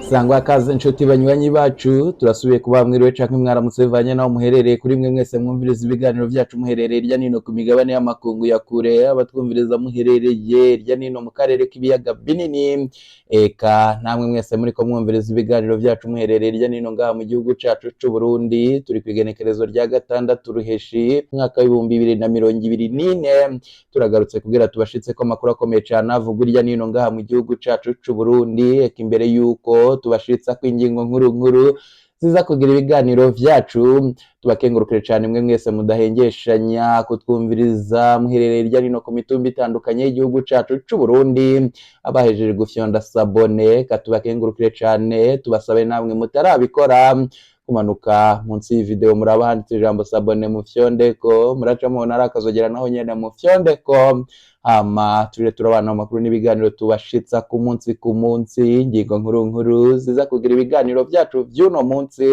Sangwa kaze inshuti banywanyi bacu, turasubiye kuba mwiriwe canke mwaramutse bivanye naho muherereye. Kuri mwe mwese mwumviriza ibiganiro vyacu muherereye irya nino ku migabane y'amakungu ya kure, abatwumviriza muherereye irya nino mu karere k'ibiyaga binini, eka namwe mwese muriko mwumviriza ibiganiro vyacu muherereye irya nino ngaha mu gihugu cacu c'u Burundi. Turi kw'igenekerezo rya 6 Ruheshi umwaka w'2024. Turagarutse kugira tubashitseko amakuru akomeye cane avugwa irya nino ngaha mu gihugu cacu c'u Burundi. Eka imbere yuko tubashitsa ingingo nkuru nkuru ziza kugira ibiganiro vyacu, tubakengurukire cane mwe mwese mudahengeshanya kutwumviriza muherereye irya nino ku mitumba itandukanye y'igihugu cacu c'u Burundi. Abahejeje gufyonda s'abonner, katubakengurukire cane. Tubasabe namwe mutarabikora kumanuka munsi y'ivideo, muraba handitse ijambo "s'abonner", mufyondeko. Muraca mubona ari akazogera, naho nyene mufyondeko, hama tuje turabana mu makuru n'ibiganiro tubashitsa ku munsi ku munsi. Ingingo nkuru nkuru ziza kugira ibiganiro vyacu vy'uno munsi: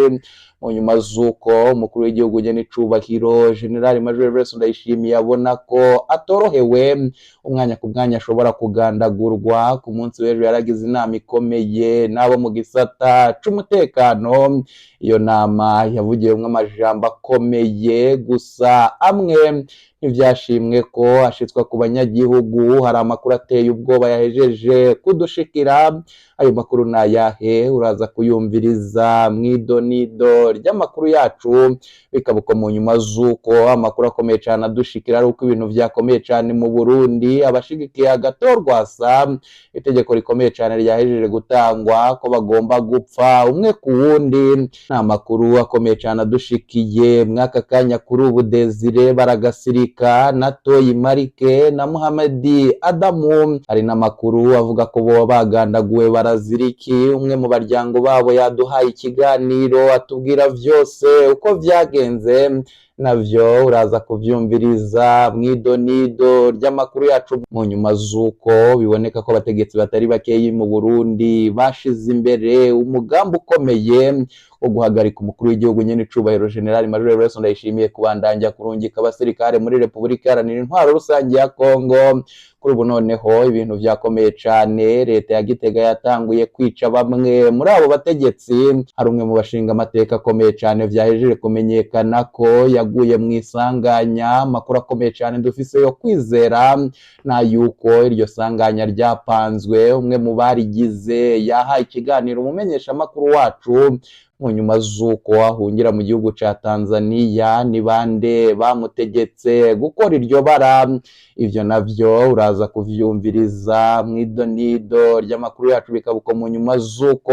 mu nyuma z'uko umukuru w'igihugu nyene icubahiro General Major Evariste Ndayishimiye abona ko atorohewe, umwanya ku mwanya ashobora kugandagurwa, ku munsi w'ejo yaragize inama ikomeye n'abo mu gisata c'umutekano. Iyo nama yavugiwemwo amajambo akomeye, gusa amwe ntivyashimwe ko ashitswa ku banyagihugu. Hari amakuru ateye ubwoba yahejeje kudushikira. Ayo makuru ni ayahe? Uraza kuyumviriza mw'idonido ry'amakuru yacu. Bikaba uko mu nyuma z'uko amakuru akomeye cane adushikira ari uko ibintu vyakomeye cane mu Burundi. Abashigikiye Agathon Rwasa, itegeko rikomeye cane ryahejeje gutangwa ko bagomba gupfa umwe ku wundi. Ni amakuru akomeye cane adushikiye mw'aka kanya. Kuri ubu Desire Baragasirika na Toyi Marike na Muhamedi Adamu, hari n'amakuru avuga ko boba bagandaguwe baraziriki. Umwe mu baryango babo yaduhaye ikiganiro, atubwira vyose uko vyagenze. Navyo uraza kuvyumviriza mw'idonido ry'amakuru yacu. Mu nyuma z'uko biboneka ko abategetsi batari bakeyi mu Burundi bashize imbere umugambi ukomeye wo guhagarika umukuru w'igihugu nyene icubahiro General Major Evariste Ndayishimiye kubandanya kurungika abasirikare muri Repubulika Iharanira Intwaro Rusange ya Kongo, kuri ubu noneho ibintu vyakomeye cane. Leta ya Gitega yatanguye kwica bamwe muri abo bategetsi. Hari umwe mu bashinga amateka akomeye cane vyahejeje kumenyekana ko yaguye mu isanganya. Amakuru akomeye cane dufise yo kwizera na yuko iryo sanganya ryapanzwe. Umwe mu barigize yahaye ikiganiro umumenyeshamakuru wacu mu nyuma z'uko ahungira mu gihugu ca Tanzania. Ni bande bamutegetse gukora iryo bara? Ivyo navyo uraza kuvyumviriza mw'idonido ry'amakuru yacu. Bikaba uko mu nyuma z'uko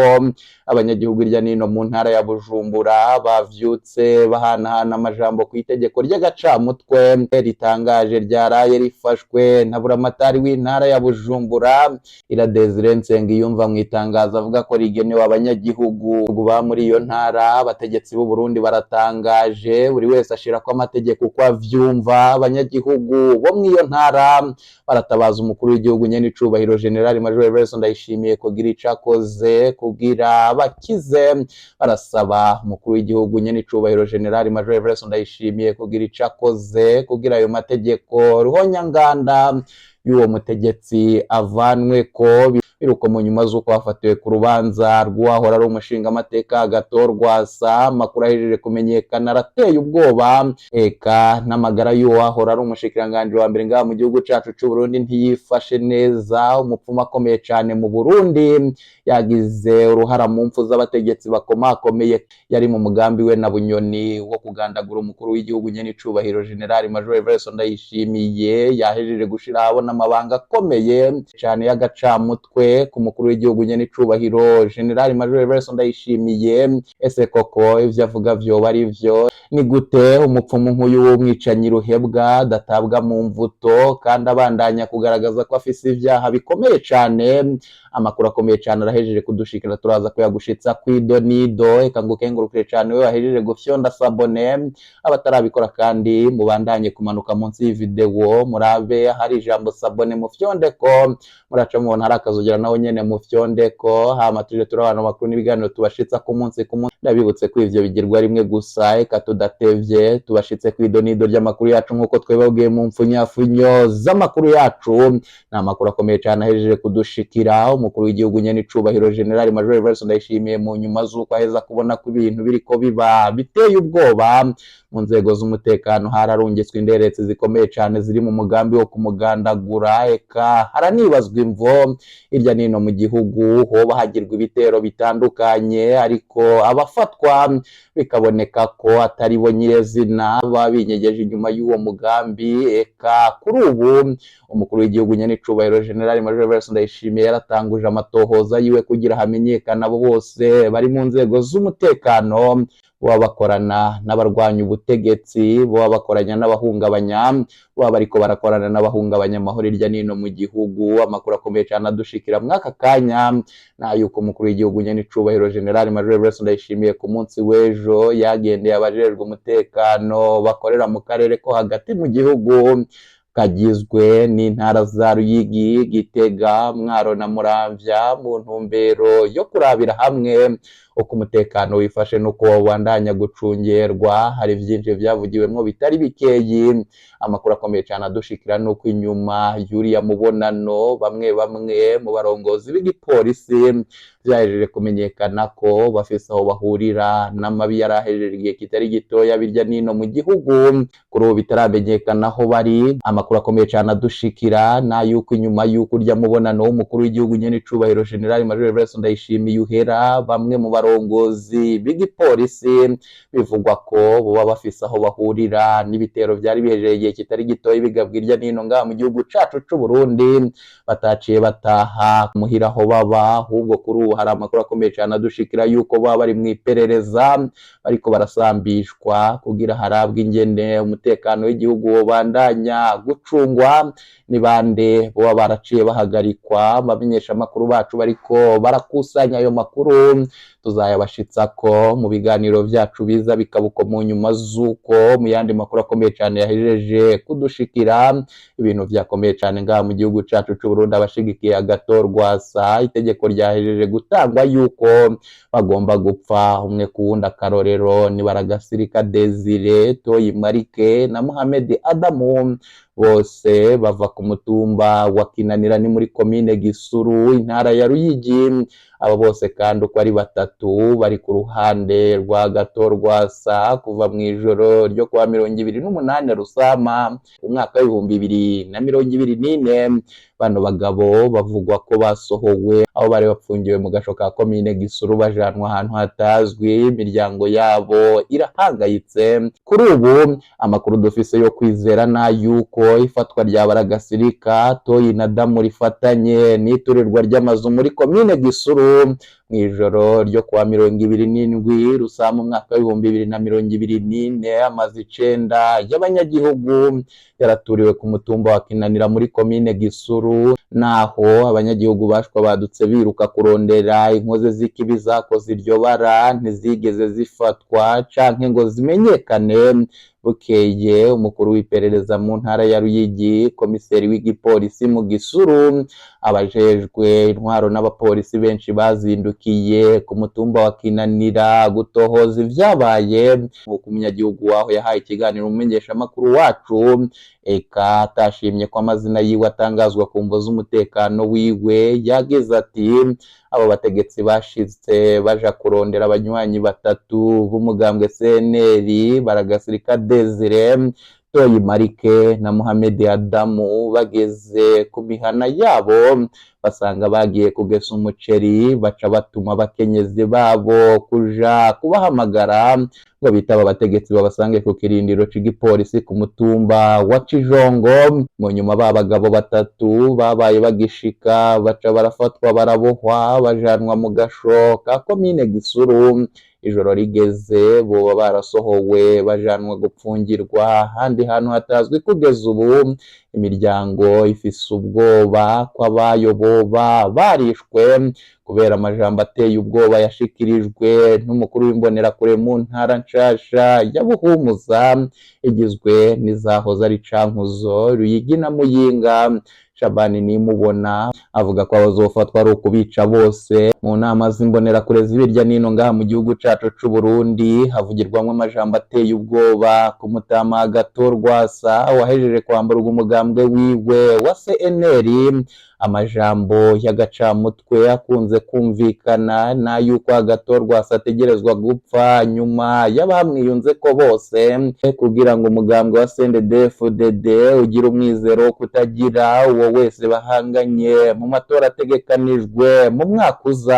abanyagihugu irya nino mu ntara ya Bujumbura bavyutse bahanahana amajambo ku itegeko ry'agacamutwe ritangaje ryaraye rifashwe na buramatari w'intara ya Bujumbura, Ira Desire Nsengiyumva, mu itangazo avuga ko rigenewe abanyagihugu ba muri iyo ntara. Abategetsi b'u Burundi baratangaje, buri wese ashirako amategeko uko avyumva. Abanyagihugu bo mw'iyo ntara baratabaza umukuru w'igihugu nyene icubahiro General Major Evariste Ndayishimiye kugira ico akoze kugira bakize. Barasaba umukuru w'igihugu nyene icubahiro General Major Evariste Ndayishimiye kugira ico akoze kugira ayo mategeko ruhonyanganda y'uwo mutegetsi avanwe ko. Biruko mu nyuma z'uko bafatiwe ku rubanza rw'uwahora ari umushingamateka Agathon Rwasa. Amakuru ahejeje kumenyekana arateye ubwoba, eka n'amagara y'uwahora ari umushikiranganji wa mbere ngaha mu gihugu cacu c'u Burundi ntiyifashe neza. Umupfumu akomeye cane mu Burundi yagize uruhara mu mpfu z'abategetsi bakomakomeye, yari mu mugambi we na Bunyoni wo kugandagura umukuru w'igihugu nyene icubahiro General Major Evariste Ndayishimiye, yahejeje gushira ahabona amabanga akomeye cane y'agacamutwe ku mukuru w'igihugu nyene icubahiro General Major Evariste Ndayishimiye. Ese koko ivyo avuga vyoba ari vyo? Ni gute umupfumu nk'uyu w'umwicanyi ruhebwa adatabwa mu mvuto kandi abandanya kugaragaza ko afise ivyaha bikomeye cane? Amakuru akomeye cane arahejeje kudushikira, turaza kuyagushitsa kw'idonido. Eka ngukengurukire cane we wahejeje gufyonda s'abonner. Abatarabikora kandi mubandanye kumanuka munsi y'ivideo, murabe hari ijambo "s'abonner", mufyondeko. Muraca mubona hari akazogera, naho nyene mufyondeko, hama tuje turabana amakuru n'ibiganiro tubashitsa ku munsi ku munsi. Ndabibutse ko ivyo bigirwa rimwe gusa. Eka tudatevye tubashitse kw'idonido ry'amakuru yacu nk'uko twebabwiye mu mfunyafunyo z'amakuru yacu. Ni amakuru akomeye cyane ahejeje kudushikira. Umukuru w'igihugu nyene icubahiro General Major Evariste Ndayishimiye, mu nyuma z'uko aheza kubona ko ibintu biriko biba biteye ubwoba mu nzego z'umutekano, hararungitswe inderetsi zikomeye cyane ziri mu mugambi wo kumugandagura. Eka haranibazwa imvo hirya nino mu gihugu hoba hagirwa ibitero bitandukanye, ariko abafatwa bikaboneka ko atari bo nyirezina baba binyegeje inyuma y'uwo mugambi. Eka kuri ubu umukuru w'igihugu nyene icubahiro General Major Evariste Ndayishimiye yaratanguje amatohoza yiwe kugira hamenyekane abo bose bari mu nzego z'umutekano baba bakorana n'abarwanya ubutegetsi, baba bakoranya n'abahungabanya, baba bariko barakorana n'abahungabanya amahoro hirya nino mu gihugu. Amakuru akomeye cyane adushikira mw'aka kanya na yuko umukuru w'igihugu nyene icubahiro General Major Evariste Ndayishimiye ku munsi w'ejo yagendeye abajejwe umutekano bakorera mu karere ko hagati mu gihugu kagizwe n'intara za Ruyigi, Gitega, Mwaro na Muramvya, mu ntumbero yo kurabira hamwe uko umutekano wifashe n'uko wabandanya gucungerwa. Hari vyinshi vyavugiwemwo bitari bikeyi. Amakuru akomeye cyane adushikira nuko inyuma y'uriya mubonano bamwe bamwe mu barongozi b'igipolisi vyahejeje kumenyekana ko bafise aho bahurira n'amabi yarahejeje igihe kitari gitoya birya nino mu gihugu, kuri ubu bitaramenyekana aho bari. Amakuru akomeye cyane adushikira na yuko inyuma y'uko urya mubonano w'umukuru w'igihugu nyene icubahiro General Major Evariste Ndayishimiye uhera, bamwe mu barongozi b'igipolisi bivugwa ko boba bafise aho bahurira n'ibitero vyari bihejeje igihe kitari gitoya bigabwa hirya nino ngaha mu gihugu cacu c'u Burundi, bataciye bataha muhira aho baba. Ahubwo kuri ubu hari amakuru akomeye cyane adushikira yuko baba bari mu iperereza, bariko barasambishwa kugira harabwe ingene umutekano w'igihugu wobandanya gucungwa. Ni bande boba baraciye bahagarikwa? Abamenyesha amakuru bacu bariko barakusanya ayo makuru, tuzayabashitsako mu biganiro vyacu biza bikabuko mu nyuma z'uko mu yandi makuru akomeye cyane yahejeje kudushikira. Ibintu vyakomeye cyane ngaha mu gihugu cacu c'u Burundi. Abashigikiye agatorwasa, itegeko ryahejeje gutangwa yuko bagomba gupfa umwe ku wundi. Akarorero ni Baragasirika Desire, Toyi Marike na Mohamed Adamu, bose bava ku mutumba wa Kinanira, ni muri komine Gisuru, intara ya Ruyigi. Abo bose kandi uko ari batatu bari ku ruhande rwa Gatorwasa kuva mu ijoro ryo kuwa 28 Rusama umwaka w'2024. Bano bagabo bavugwa ko basohowe aho bari bapfungiwe mu gasho ka komine Gisuru, bajanwa ahantu hatazwi. Imiryango yabo irahangayitse. Kuri ubu amakuru dufise yo kwizera na yuko ifatwa rya Baragasirika, Toyi na Damu rifatanye n'iturirwa ry'amazu muri komine Gisuru mu ijoro ryo kuwa 27 Rusama umwaka w'2024, amazu 9 y'abanyagihugu yaraturiwe ku mutumba wa Kinanira muri komine Gisuru, naho abanyagihugu bashwa badutse biruka kurondera inkozi z'ikibi zakoze iryo bara, ntizigeze zifatwa canke ngo zimenyekane. Bukeye umukuru w'iperereza mu ntara ya Ruyigi, komiseri w'igipolisi mu Gisuru, abajejwe intwaro n'abapolisi benshi bazindukiye ku mutumba wa Kinanira gutohoza ivyabaye. Nk'uko umunyagihugu waho yahaye ikiganiro umumenyeshamakuru wacu, eka atashimye ko amazina yiwe atangazwa ku mvo z'umutekano wiwe, yagize ati: "Abo bategetsi bashitse baja kurondera abanywanyi batatu b'umugambwe CNL, Baragasirika Desire, Toyi Marike na Mohamed Adamu. Bageze ku mihana yabo basanga bagiye kugesa umuceri, baca batuma abakenyezi babo kuja kubahamagara ngo bitaba abategetsi babasange ku kirindiro c'igipolisi ku mutumba wa Cijongo. Mu nyuma ba bagabo batatu babaye bagishika, baca barafatwa, barabohwa, bajanwa mu gasho ka komine Gisuru. Ijoro rigeze boba barasohowe, bajanwa gupfungirwa ahandi hantu hatazwi kugeza ubu. Imiryango ifise ubwoba ko abayo boba barishwe kubera amajambo ateye ubwoba yashikirijwe n'umukuru w'imbonerakure mu ntara nshasha ya Buhumuza igizwe n'izahoze ari Cankuzo, Ruyigi na Muyinga." Shabani Nimubona, avuga ko abazofatwa ari ukubica bose. Mu nama z'imbonerakure z'ibirya nino ngaha mu gihugu cacu c'u Burundi havugirwamwo amajambo ateye ubwoba ku mutama Agathon Rwasa wahejeje kwamburwa umugambwe wiwe wa CNL. Amajambo y'agacamutwe akunze kumvikana n'ay'uko Agathon Rwasa ategerezwa gupfa nyuma y'abamwiyunze ko bose, kugira ngo umugambwe wa CNDD-FDD ugire umwizero wo kutagira uwo wese bahanganye mu matora ategekanijwe mu mwaka uza.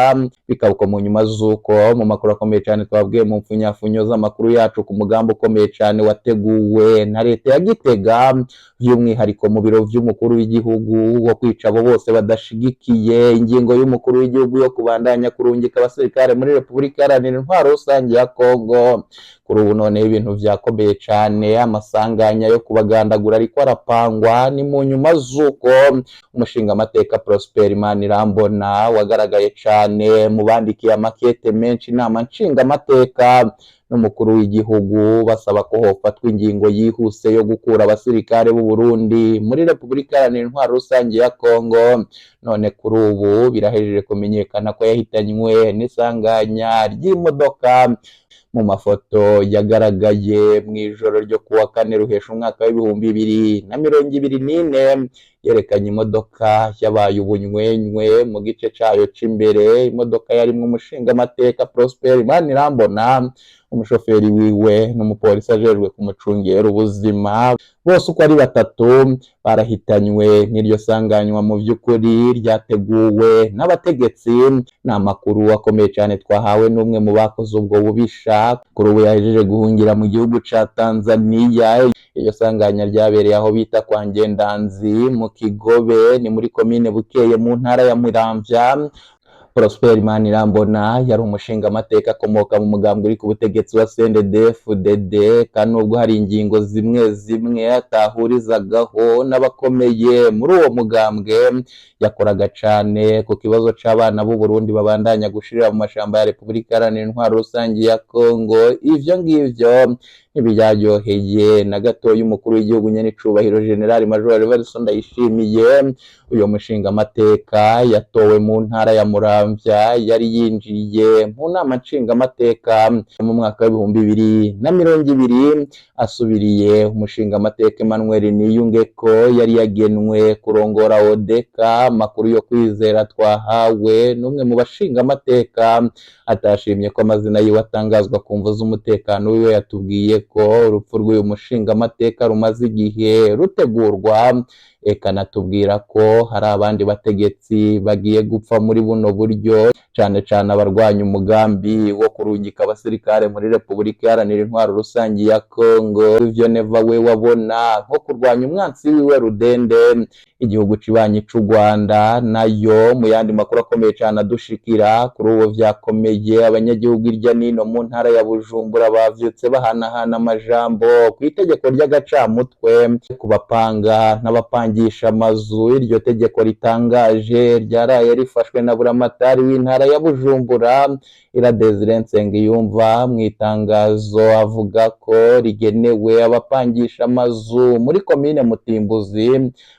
Bikaba uko mu nyuma z'uko mu makuru akomeye cyane twabwiye mu mfunyafunyo z'amakuru yacu ku mugambi ukomeye cyane wateguwe na leta ya Gitega, by'umwihariko mu biro vy'umukuru w'igihugu, wo kwica abo bose badashigikiye ingingo y'umukuru w'igihugu yo kubandanya kurungika abasirikare muri Repubulika Iharanira Intwaro Rusange ya Kongo. Kuri ubu noneho ibintu vyakomeye cane, amasanganya yo kubagandagura ariko arapangwa. Ni mu nyuma z'uko umushingamateka Prosper Manirambona wagaragaye cane mu bandikiye amakete menshi inama nshingamateka n'umukuru w'igihugu basaba ko hofatwa ingingo yihuse yo gukura abasirikare b'u Burundi muri Repubulika Iharanira Intwaro Rusange ya Kongo. None kuri ubu birahejeje kumenyekana ko yahitanywe n'isanganya ry'imodoka. Mu mafoto yagaragaye mu ijoro ryo kuwa kane ruhesha umwaka w'2024, yerekanye imodoka yabaye ubunywenywe mu gice cayo c'imbere. Imodoka yarimwo umushingamateka Prosper Manirambona, umushoferi wiwe n'umupolisi ajejwe kumucungera ubuzima. Bose uko ari batatu barahitanywe n'iryo sanganywa mu by'ukuri ryateguwe n'abategetsi. Ni amakuru akomeye cyane twahawe n'umwe mu bakoze ubwo bubisha, kuri ubu yahejeje guhungira mu gihugu ca Tanzania. Iryo sanganya ryabereye aho bita kwa Ngendanzi mu Kigobe, ni muri komine Bukeye mu ntara ya Muramvya. Prosper Manirambona yari umushingamateka akomoka mu mugambwe uri ku butegetsi wa CNDD-FDD, kandi nubwo hari ingingo zimwe zimwe atahurizagaho n'abakomeye muri uwo mugambwe, yakoraga cane ku kibazo c'abana b'u Burundi babandanya gushirira mu mashamba ya Repubulika Iharanira Intwaro Rusange ya Kongo. Ivyo ngivyo ntibyaryoheye na gatoya umukuru w'igihugu nyenicubahiro General Major Evariste Ndayishimiye. Uyo mushingamateka yatowe mu ntara ya Muramvya, yari yinjiye mu nama nshingamateka mu mwaka w'2020 asubiriye umushingamateka Emmanuel Niyungeko yari yagenwe kurongora ODECA. Amakuru yo kwizera twahawe n'umwe mu bashingamateka atashimye ko amazina yiwe atangazwa ku mvo z'umutekano wiwe, yatubwiye ko urupfu rw'uyu mushingamateka rumaze igihe rutegurwa, ekanatubwira ko hari abandi bategetsi bagiye gupfa muri buno buryo, cane cane abarwanya umugambi wo kurungika abasirikare muri Repubulika Iharanira Intwaro Rusange ya Kongo. Ivyo Neva we wabona nko kurwanya umwansi wiwe rudende, igihugu cibanyi c'u Rwanda. Nayo mu yandi makuru akomeye cane adushikira kuri ubu, vyakomeye, abanyagihugu irya nino mu ntara ya Bujumbura bavyutse bahanahana amajambo ku itegeko ry'agacamutwe ku bapanga n'abapangisha amazu. Iryo tegeko ritangaje ryaraye rifashwe na buramatari w'intara ya Bujumbura, Ira Desire Nsengiyumva. Mu itangazo avuga ko rigenewe abapangisha amazu muri komine Mutimbuzi.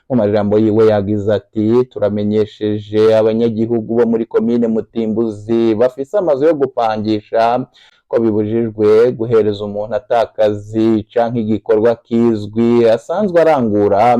Mu majambo yiwe yagize ati: "Turamenyesheje abanyagihugu bo muri komine Mutimbuzi bafise amazu yo gupangisha ko bibujijwe guhereza umuntu atakazi canke igikorwa kizwi asanzwe arangura,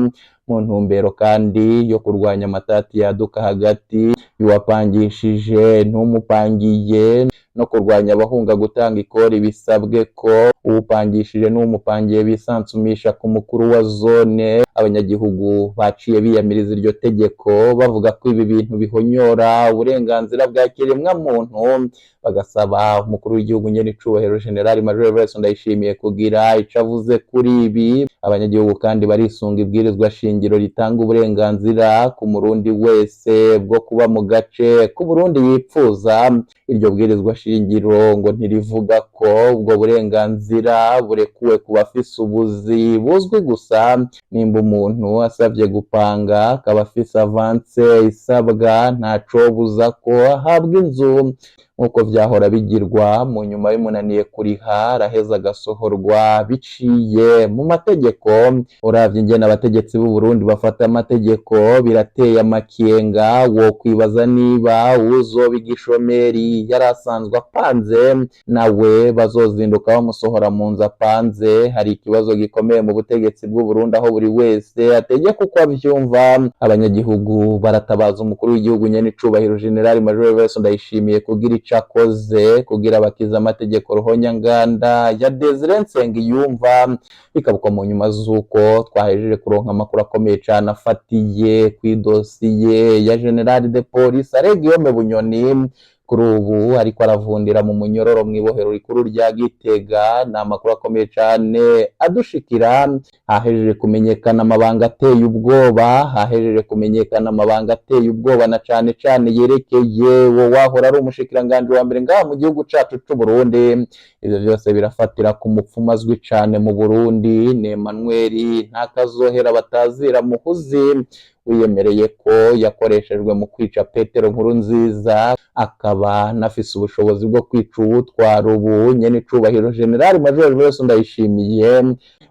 mu ntumbero kandi yo kurwanya amatati yaduka hagati y'uwapangishije n'umupangiye no kurwanya abahunga gutanga ikori. Bisabwe ko uwupangishije n'umupangiye bisansumisha ku mukuru wa zone." Abanyagihugu baciye biyamiriza iryo tegeko, bavuga ko ibi bintu bihonyora uburenganzira bwa kiremwa muntu, bagasaba umukuru w'igihugu nyenicubahiro General Major Evariste Ndayishimiye kugira ico avuze kuri ibi. Abanyagihugu kandi barisunga ibwirizwa shingiro ritanga uburenganzira ku murundi wese bwo kuba mu gace k'Uburundi yipfuza. Iryo bwirizwa shingiro ngo ntirivuga ko ubwo burenganzira burekuwe ku bafise ubuzi buzwi gusa. Nimba umuntu asabye gupanga akaba afise avance isabwa, ntacobuza ko ahabwa inzu. Nk'uko vyahora bigirwa mu nyuma, bimunaniye kuriha araheza agasohorwa biciye mu mategeko. Uravye ingene abategetsi b'u Burundi bafata amategeko, birateye amakenga. Wokwibaza niba uwuzoba igishomeri yari asanzwe apanze nawe bazozinduka bamusohora mu nzu apanze. Hari ikibazo gikomeye mu butegetsi bw'u Burundi, aho buri wese ategeka uko avyumva. Abanyagihugu baratabaza umukuru w'igihugu nyenicubahiro General Major Evariste Ndayishimiye kugira ico akoze kugira bakize amategeko ruhonyanganda ya Desire Nsengiyumva. Bikabukwa mu nyuma z'uko twahejeje kuronka amakuru akomeye cane afatiye kw'idosiye ya General de Police Alain Guillaume Bunyoni, kuri ubu ariko aravundira mu munyororo mw'ibohero rikuru rya Gitega. Ni amakuru akomeye cane adushikira. Hahejeje kumenyekana amabanga ateye ubwoba, hahejeje kumenyekana amabanga ateye ubwoba, na cane cane yerekeye wo wahora ari umushikiranganji wa mbere ngaha mu gihugu cacu c'u Burundi. Ivyo vyose birafatira ku mupfumu azwi cane mu Burundi, ni Emmanuel Ntakazohera batazira Muhuzi, wiyemereye ko yakoreshejwe mu kwica Petero Nkurunziza, akaba anafise ubushobozi bwo kwica uwutwara ubu nyenicubahiro General Major Evariste Ndayishimiye.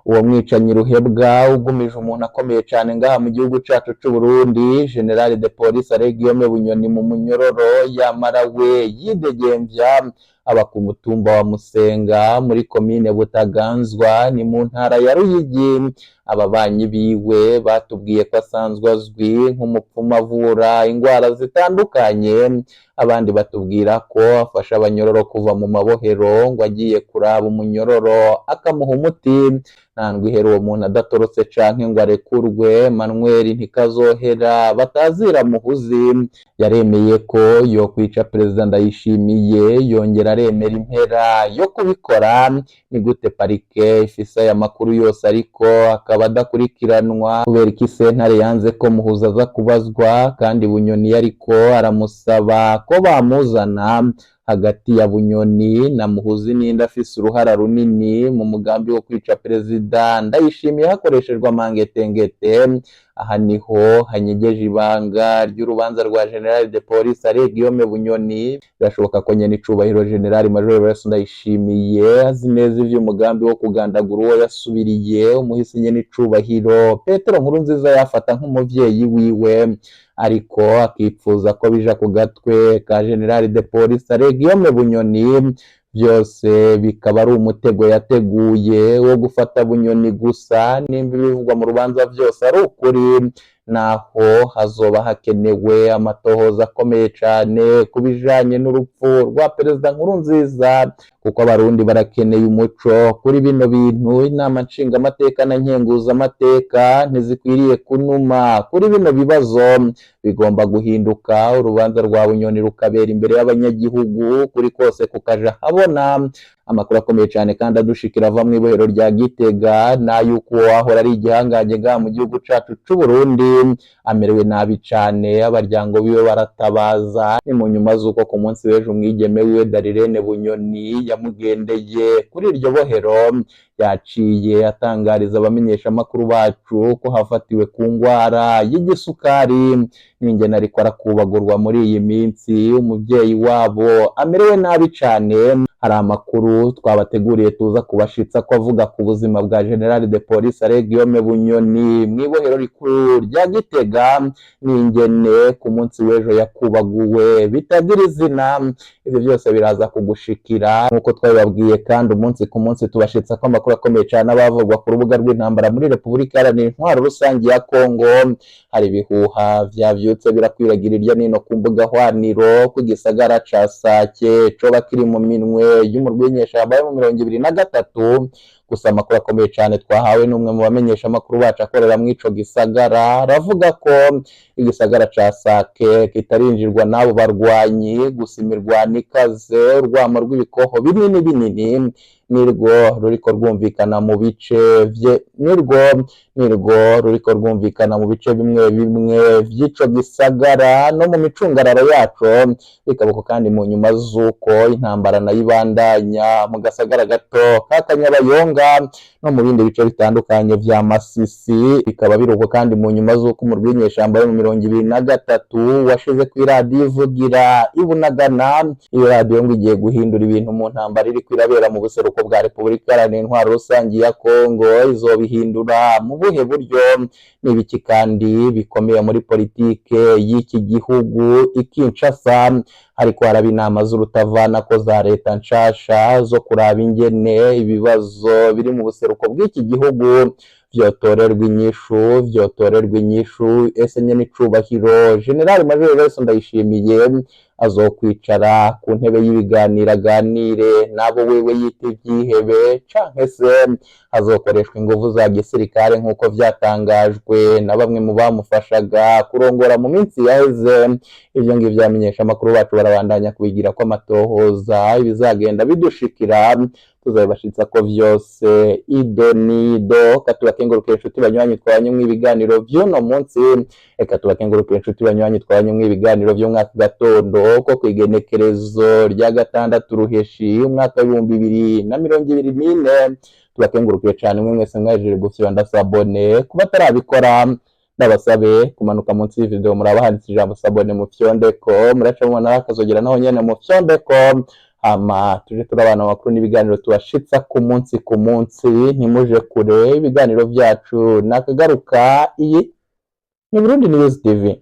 Uwo mwicanyi ruhebwa ugumije umuntu akomeye cane ngaha mu gihugu cacu c'u Burundi, General de Police Alain Guillaume Bunyoni, mu munyororo, yamara we yidegemvya. Aba ku mutumba wa Musenga muri komine Butaganzwa, ni mu ntara ya Ruyigi. Ababanyi biwe batubwiye ko asanzwe azwi nk'umupfumu avura ingwara zitandukanye. Abandi batubwira ko afasha abanyororo kuva mu mabohero, ngo agiye kuraba umunyororo akamuha umuti. Nta ndwi ihera uwo muntu adatorotse canke ngo arekurwe. Manuel Ntikazohera batazira Muhuzi yaremeye ko yokwica Perezida Ndayishimiye, yongera aremera impera yo kubikora. Ni gute parike ifise aya makuru yose ariko akaba adakurikiranwa? Kubera iki sentare yanze ko Muhuzi aza kubazwa kandi Bunyoni yariko aramusaba ko bamuzana? Hagati ya Bunyoni na Muhuzi, ninde afise uruhara runini mu mugambi wo kwica Perezida Ndayishimiye hakoreshejwe amangetengete? Aha niho hanyegeje ibanga ry'urubanza rwa General de Police Alain Guillaume Bunyoni. Birashoboka ko nyenicubahiro General Major Evariste Ndayishimiye azi neza ivy'umugambi wo kugandagura uwo yasubiriye, umuhisi nyenicubahiro Petero Nkurunziza yafata nk'umuvyeyi wiwe, ariko akipfuza ko bija ku gatwe ka General de Police Alain Guillaume Bunyoni. Byose bikaba ari umutego yateguye wo gufata Bunyoni gusa. Nimba ibivugwa mu rubanza byose ari ukuri, naho hazoba hakenewe amatohoza akomeye cane ku bijanye n'urupfu rwa Perezida Nkurunziza, kuko abarundi barakeneye umuco kuri bino bintu. Inama nshingamateka na nkenguzamateka ntizikwiriye kunuma kuri bino bibazo. Bigomba guhinduka, urubanza rwa Bunyoni rukabera imbere y'abanyagihugu, kuri kose kukaja habona. Amakuru akomeye cane kandi adushikira ava mw'ibohero rya Gitega n'ayuko uwahora ari igihangange ngaha mu gihugu cacu c'u Burundi amerewe nabi cane. Abaryango biwe baratabaza. Ni mu nyuma z'uko ku munsi w'ejo umwigeme wiwe Darirene Bunyoni yamugendeye kuri iryo bohero. Yaciye atangariza abamenyeshamakuru bacu ko hafatiwe ku ngwara y'igisukari n'ingene ariko arakubagurwa muri iyi minsi. Umuvyeyi wabo amerewe nabi cane. Hari amakuru twabateguriye tuza kubashitsa ko avuga ku buzima bwa General de Police Alain Guillaume Bunyoni mw'ibohero rikuru rya Gitega, n'ingene ku munsi w'ejo yakubaguwe bitagira izina. Ivyo byose biraza kugushikira nk'uko twabibabwiye, kandi umunsi ku munsi tubashitsa ko amakuru akomeye cane abavugwa ku rubuga rw'intambara muri Repubulika Iharanira Intwaro Rusangi ya Kongo. Hari ibihuha vyavyutse birakwiragira irya nino ku mbuga hwaniro ku gisagara ca Sake coba kiri mu minwe y'umurwi w'inyeshamba yo mu 23. Gusa amakuru akomeye cane twahawe n'umwe mu bamenyesha amakuru bacu akorera mw'ico gisagara aravuga ko igisagara ca Sake kitarinjirwa n'abo barwanyi, gusa imirwano ikaze, urwamo rw'ibikoho binini binini nirwo ruriko rwumvikana mu bice vye, nirwo ruriko rwumvikana mu bice bimwe bimwe vy'ico gisagara no mu micungararo yaco. Bikabuko kandi mu nyuma z'uko intambara nayo ibandanya mu gasagara gato ka Kanyabayonga. Kanyabayonga no mu bindi bice bitandukanye vya Masisi. Bikaba biruko kandi mu nyuma z'uko umurwi w'inyeshamba yo mu 23 washize ku iradiyo ivugira ibunagana. Iyo radiyo ngo igiye guhindura ibintu mu ntambara iriko irabera mu buseruko bwa Repubulika Iharanira Intwaro Rusangi ya Kongo. Izobihindura mu buhe buryo? N'ibiki kandi bikomeye muri politike y'iki gihugu? I Kinshasa hariko haraba inama z'urutavanako za leta nshasha zo kuraba ingene ibibazo biri mu buseruko bw'iki gihugu vyotorerwa inyishu, vyotorerwa inyishu. Ese nyene icubahiro General Major Evariste Ndayishimiye azokwicara ku ntebe y'ibiganiro aganire n'abo wewe yita ivyihebe, canke se hazokoreshwa inguvu za gisirikare nk'uko vyatangajwe na bamwe mu bamufashaga kurongora mu minsi yaheze? Ivyo ngivyo abamenyesha amakuru bacu barabandanya kubigira ko amatohoza. Ibizagenda bidushikira tuzabibashitsa ko vyose ido nido. Katubakengurukire inshuti banywanyi twabanye mw'ibiganiro vy'uno munsi. Reka tubakengurukire inshuti banywanyi twabanye mw'ibiganiro vy'umwaka gatondo ko kw'igenekerezo rya 6 Ruheshi umwaka w'2024. Tubakengurukiye cane mwe mwese mwahejeje gufyonda s'abonner. Kuba atarabikora, ndabasabe kumanuka munsi y'ivideo, muraba handitse ijambo "s'abonner", mufyondeko. Muraca mubona akazogera, naho nyene mufyondeko, hama tuje turabana amakuru n'ibiganiro tubashitsa ku munsi ku munsi. Ntimuje kure, ibiganiro vyacu nakagaruka. Iyi ni Burundi News TV.